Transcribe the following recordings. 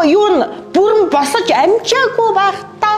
Юу н бүрэн босож амжаагүй байхдаа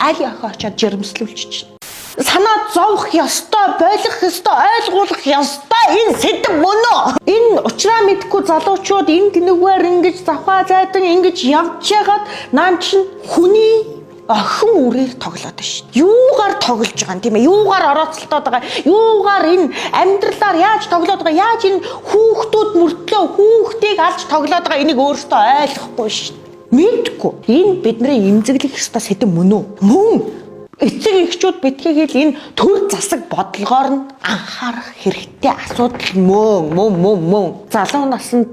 аль охин очиод жирэмслүүлчих. Санаа зовх ёстой, болох ёстой, ойлгуулах ёстой энэ сэдэв мөн үү? Энэ учраа мэдэхгүй залуучууд энэ тэнэгвэр ингэж завхаа зайдан ингэж явж ягаад наан чинь хүний охин үрээр тоглоод байна шүү. Юугаар тоглож байгаа юм, тийм ээ? Юугаар орооцолтоод байгаа? Юугаар энэ амьдралаар яаж тоглоод байгаа? Яаж энэ хүүхдүүд мөртлөө хүүхдийг алж тоглоод байгаа, энийг өөртөө ойлгохгүй шүү. Мэдгүй. Энэ бидний эмзэглэх ёстой сэдэв мөн үү? Мөн. Эцэг эхчүүд битгий хэл, энэ төр засаг бодлогоор нь анхаарах хэрэгтэй асуудал мөн мөн мөн мөн. Залуу насанд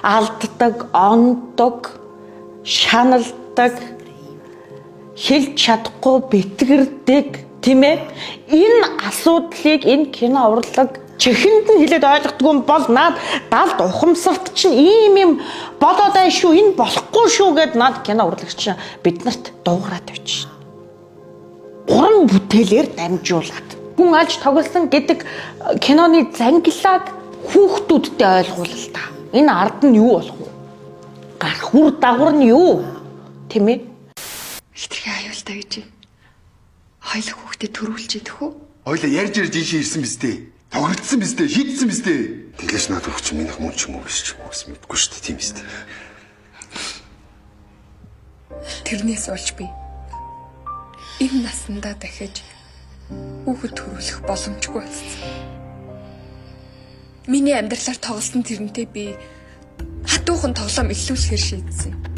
алддаг, ондог, шаналдаг, хэлж чадахгүй бэтгэрдэг, тийм ээ. Энэ асуудлыг энэ кино урлаг чихэнд нь хэлээд ойлгохгүй юм бол наад далд ухамсарт чинь ийм юм болоод ай шүү, энэ болохгүй шүү гэд наад кино урлагч биднэрт дуугараад явчих. Гурван бүтээлээр дамжуулаад хүн алж тоглосон гэдэг киноны зангилааг хүүхдүүдтэй ойлгуул та. Энэ ард нь юу болох вэ? Гарах үр дагавар нь юу? Тийм ээ? Хитрхи аюултай гэж байна. Хоёул хүүхдээ төрүүлж идэх үү? Хоёлаа ярьж ярьж ийшээ ирсэн биз дээ. Тохиролцсон биз дээ. Шийдсэн биз дээ. Тэглээш наад өгч минийх мөн ч юм уу, биш ч юм уу гэсэн мэдэхгүй шүү дээ. Тийм биз дээ. Тэрнээс болж би энэ насандаа дахиж хүүхэд төрүүлэх боломжгүй болсон. Миний амьдралаар тоглосон тэрнтэй би хатуухан тоглоом эхлүүлэхээр шийдсэн.